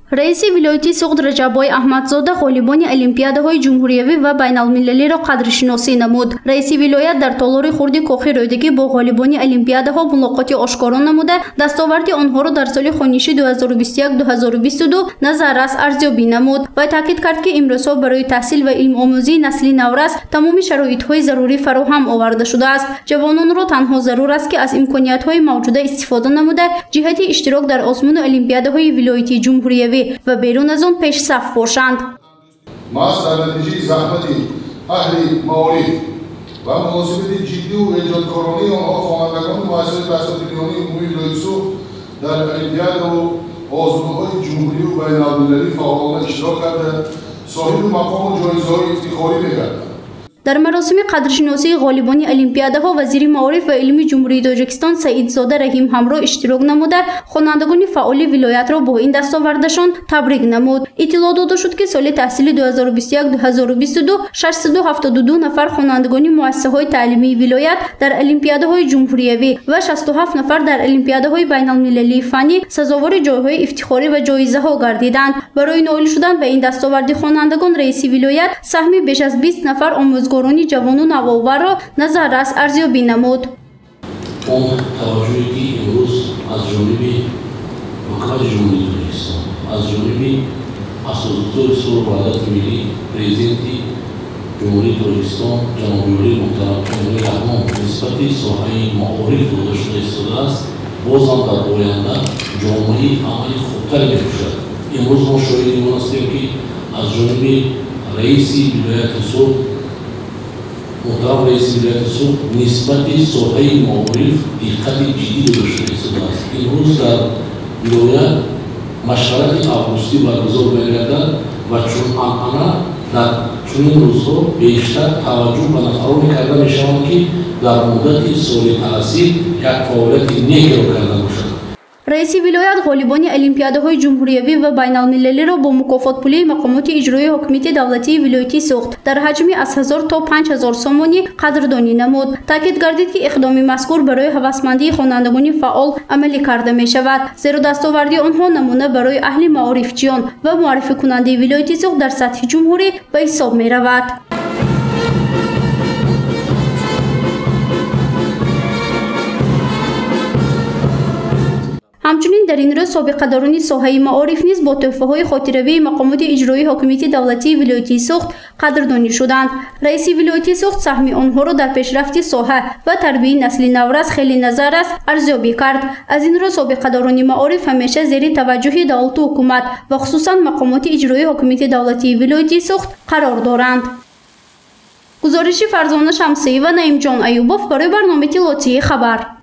Раиси вилояти Суғд Раҷаббой Аҳмадзода ғолибони олимпиадаҳои ҷумҳуриявӣ ва байналмилалиро қадршиносӣ намуд. Раиси вилоят дар толори хурди кохи Рӯдакӣ бо ғолибони олимпиадаҳо мулоқоти ошкоро намуда, дастоварди онҳоро дар соли хониши 2021-2022 назаррас арзёбӣ намуд ва таъкид кард, ки имрӯзҳо барои таҳсил ва илмомӯзии насли наврас тамоми шароитҳои зарурӣ фароҳам оварда шудааст. Ҷавононро танҳо зарур аст, ки аз имкониятҳои мавҷуда истифода намуда, ҷиҳати иштирок дар озмуну олимпиадаҳои вилоятии ҷумҳуриявӣ ва берун аз он пешсаф бошанд. Маҳз дар натиҷаи заҳмати аҳли маориф ва муносибати ҷиддиву эҷодкоронаи онҳо хонандагони муассисаи таҳсилоти миёнаи умумии вилояти Суғд дар олимпиадаву озмунҳои ҷумҳуриву байналмилалӣ фаъолона иштирок карда, соҳиби мақому ҷоизаҳои ифтихорӣ мегарданд. Дар маросими қадршиносии ғолибони олимпиадаҳо вазири маориф ва илми Ҷумҳурии Тоҷикистон Саидзода Раҳим ҳамроҳ иштирок намуда, хонандагони фаъоли вилоятро бо ин дастовардашон табрик намуд. Иттилоъ дода шуд, ки соли таҳсили 2021-2022 672 нафар хонандагони муассисаҳои таълимии вилоят дар олимпиадаҳои ҷумҳуриявӣ ва 67 нафар дар олимпиадаҳои байналмилалии фаннӣ сазовори ҷойҳои ифтихорӣ ва ҷоизаҳо гардиданд. Барои ноил шудан ба ин дастоварди хонандагон раиси вилоят саҳми беш аз 20 нафар омӯзгорони ҷавону навоварро назаррас арзёбӣ намуд. Он таваҷҷӯҳе ки имрӯз аз ҷониби ҳукумати Ҷумҳурии Тоҷикистон, аз ҷониби асосгузори сулҳу ваҳдати миллӣ, президенти Ҷумҳурии Тоҷикистон ҷаноби олии муҳтарам Эмомалӣ Раҳмон нисбати соҳаи маориф дода шуда истодааст, бозам дар оянда ҷомеаи амали хубтаре мепӯшад. Имрӯз мо шоҳиди он ҳастем, ки аз ҷониби раиси вилояти Суғд, муҳтарам раиси вилояти Суғд нисбати соҳаи маориф диққати ҷиддӣ дода шуда истодааст. Имрӯз дар вилоят машварати августӣ баргузор мегардад ва чун анъана дар чунин рӯзҳо бештар таваҷҷӯҳ ба нафароне карда мешаванд, ки дар муддати соли таҳсил як фаъолияти некеро карда бошанд. Раиси вилоят ғолибони олимпиадаҳои ҷумҳуриявӣ ва байналмилалиро бо мукофотпулии мақомоти иҷроии ҳокимияти давлатии вилоятии Суғд дар ҳаҷми аз 1000 то 5000 сомонӣ қадрдонӣ намуд. Таъкид гардид, ки иқдоми мазкур барои ҳавасмандии хонандагони фаъол амалӣ карда мешавад, зеро дастоварди онҳо намуна барои аҳли маорифчиён ва муаррификунандаи вилояти Суғд дар сатҳи ҷумҳурӣ ба ҳисоб меравад. Ҳамчунин дар ин рӯз собиқадорони соҳаи маориф низ бо тӯҳфаҳои хотиравии мақомоти иҷроии ҳокимияти давлатии вилоятии Суғд қадрдонӣ шуданд. Раиси вилояти Суғд саҳми онҳоро дар пешрафти соҳа ва тарбияи насли наврас хеле назаррас арзёбӣ кард. Аз ин рӯ собиқадорони маориф ҳамеша зери таваҷҷӯҳи давлату ҳукумат ва хусусан мақомоти иҷроии ҳокимияти давлатии вилояти Суғд қарор доранд. Гузориши Фарзона Шамсиева, Наимҷон Аюбов барои барномаи иттилоотии хабар.